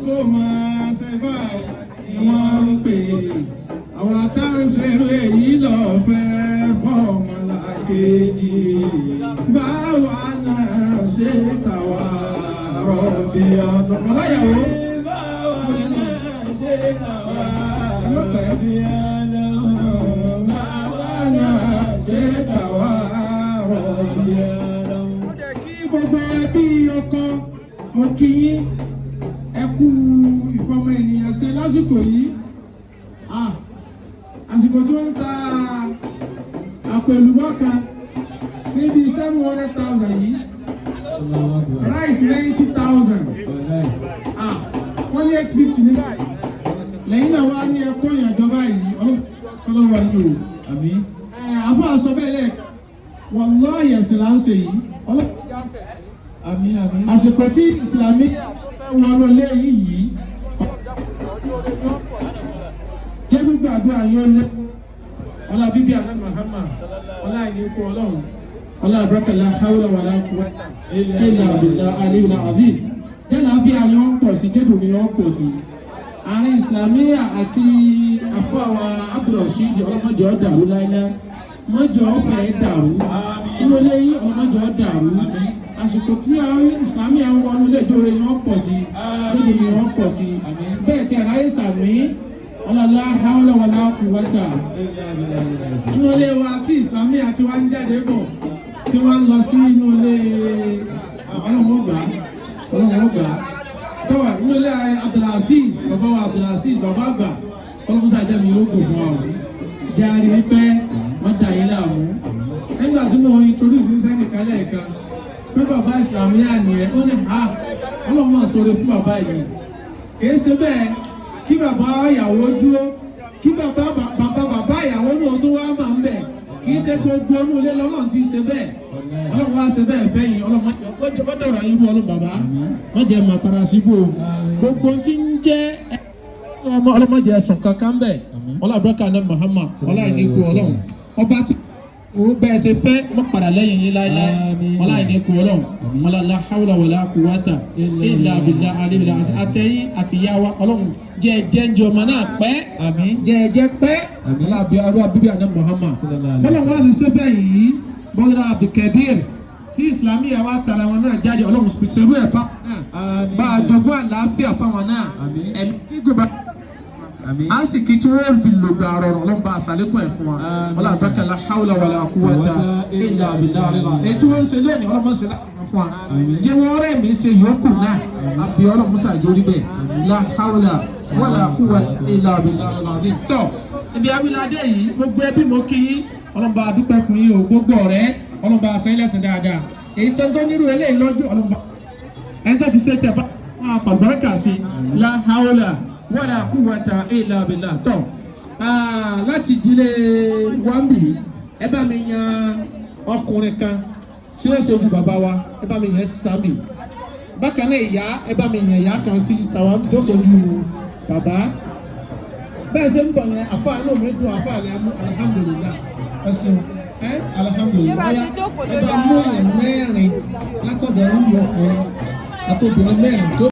kó máa ṣe báyìí ni wọ́n ń pè àwọn àtàǹṣerú èyí lọ́fẹ́ fọ́mọlàkejì. Báwa náà ṣe tàwa rọ̀bì ọ̀nà. Bàbá ìyàwó. Báwa náà ṣe tàwa Ẹ má pẹ́. rọ̀bì ọlọ́run. Báwa náà ṣe tàwa rọ̀bì. Ó jẹ́ kí gbogbo ẹbí ọkọ, mo kí yín, ẹ kú ìfọmọ ènìyàn ṣe lásìkò yìí. Ah, àsìkò tí wọ́n ń ta àpò èlùbọ́ kan níbi 700,000 yìí, rice 90,000, wọ́n ní 850 ní báyìí. Lẹ́yìn náà wá ní ẹ̀kọ́ ìyànjọba yìí ọlọ́wọ́ yìí o. Àmín. Àfọ àṣọ bẹ́ẹ̀ lẹ̀, wallahi, ẹ̀sìn là ń ṣe yìí. Àmín, àmín. Àsìkò tí ìsìlámì fẹ́ wọnú ilé yìí jẹ́ gbígbàdúrà yín ó lé ọlá bíbí àná Muhammad, ọlá ìníkù Ọlọ́run, ọlá àbúrẹ́kẹ̀lá hawla wàlá quwwata illa billah aliyul azim. Jẹ́ láàfin àyàn ń pọ̀ sí, jẹ́dùn ni wọ́n pọ̀ sí àárín islamiyà àti àfọwà Abdulrasheed. Ọlọ́mọjọ́ dàrú láíláí, mọ́jọ́ fẹ́ dàrú inú ilé yín, ọlọ́mọjọ́ dàrú. Àsìkò tí islamiyà ń wọnú ilé ìjọ́rẹ́ yẹn wọ́n pọ̀ sí, jẹ́dùn ni wọ́n pọ̀ sí bẹ́ẹ̀ tí àráyé sàmí ọlọ́lá hawla wàlá quwwata. Inú ilé wa tí islamiyà tí wọ́n ń jáde bọ̀, tí wọ́n ń lọ sí inú ilé, ọlọ́mọgbà, ọlọ́mọgbà tọ́wà inú ilé Abdulaziz, bàbá wa Abdulaziz, bàbá àgbà, ọlọ́mọsá jẹ́mi yóò gùn fún wa o, járe pẹ́ wọ́n dà yín láàmú. Nígbà tí mo introduce ní sẹ́nìkan lẹ́ẹ̀kan pé bàbá islamiyà nìyẹn, ó ní ha, ọlọ́mọ sọ̀rọ̀ fún bàbá yìí. Kìí ṣe bẹ́ẹ̀ kí bàbá ìyàwó dúró, kí bàbá bàbá bàbá ìyàwó náà tó wá máa ń bẹ̀. Kìí ṣe gbogbo inú ilé lọ́lọ́run ti ṣe bẹ́ẹ̀. Ọlọ́run wá ṣe bẹ́ẹ̀ fẹ́yìn. Ọlọ́run mọ́jọ́ yín rú. Ọlọ́run bàbá wọ́n jẹ́ máa padà síbò gbogbo tí ń jẹ́ ọmọ ọlọ́mọdé ẹ̀sùn kankan bẹ̀. Ọlọ́àbúrẹ́kà náà Muhammad, ọláìníkù Ọlọ́run ọba tí ó bẹ́ẹ̀ ṣe fẹ́ mọ́ padà lẹ́yìn yín láéláé. Ọláìníkù Ọlọ́run, ọlọ́lá hawla wàlá quwwata illa billah aliyil àtẹ̀yìn àti ìyá wa. Ọlọ́run jẹ́ jẹ́ ń jẹ ọmọ náà pẹ́. Àmín. Jẹ́ jẹ́ pẹ́. Àmín. Ọlọ́àbí arúgbó bíbí àná Muhammad. Sallallahu alaihi. Bọ́lá wọn sì ṣe fẹ́ yìí, bọ́lá Abdulkabir tí islamiyà wa tara wọn náà jáde, Ọlọ́run ṣerú ẹ̀ fáwọn náà. Àmín. Bá a jogún àlàáfíà fáwọn náà. Àmín. Ẹ̀mí gígùn bá Àmín. a sì kí tí wọ́n fi lògbà rọrùn, Ọlọ́run bá aṣàlékún ẹ̀ fún wa. Àmín. Ọlọ́run àbúrákẹ́ hawla wàlá quwwata illa billah. Èyí tí wọ́n ń ṣe lónìí, Ọlọ́run ṣe láti fún wa. Àmín. Jẹ́ wọ́n rẹ̀ mí ṣe yòókù náà àbí Ọlọ́run musa ìjórí bẹ́ẹ̀, la hawla wàlá quwwata illa billah. Tọ́ ibi awilade yìí, gbogbo ẹbí, mo kí yín. Ọlọ́run bá a dúpẹ́ fún yín o. Gbogbo ọ̀rẹ́, Ọlọ́run bá a sẹ́yìn lẹ́sìn dáadáa. Èyí tó ń tó nírú eléyìí lọ́jọ́, Ọlọ́run bá ẹni tó ti ṣe tẹ̀ bá máa fàlùbáríkà sí, la hawla wala quwwata illa billah. Tọ́ láti ìdílé wambi, ẹ bá mi yan ọkùnrin kan tí ó ṣojú bàbá wa, ẹ bá mi yan sami. Bákan náà, ìyá, ẹ bá mi yan ìyá kan sí tàwa tó ṣojú bàbá. Bẹ́ẹ̀ ṣe ń bọ̀ yẹn, àfa inú mi dùn, àfa àlẹ́ mú. Alhamdulillah, ẹ ṣeun ẹ, alhamdulillah. Ọ̀ya, ẹ bá mú èèyàn mẹ́rin látọ̀dọ̀ ẹ̀yìn, ọkùnrin àtòbìnrin mẹ́rin tó.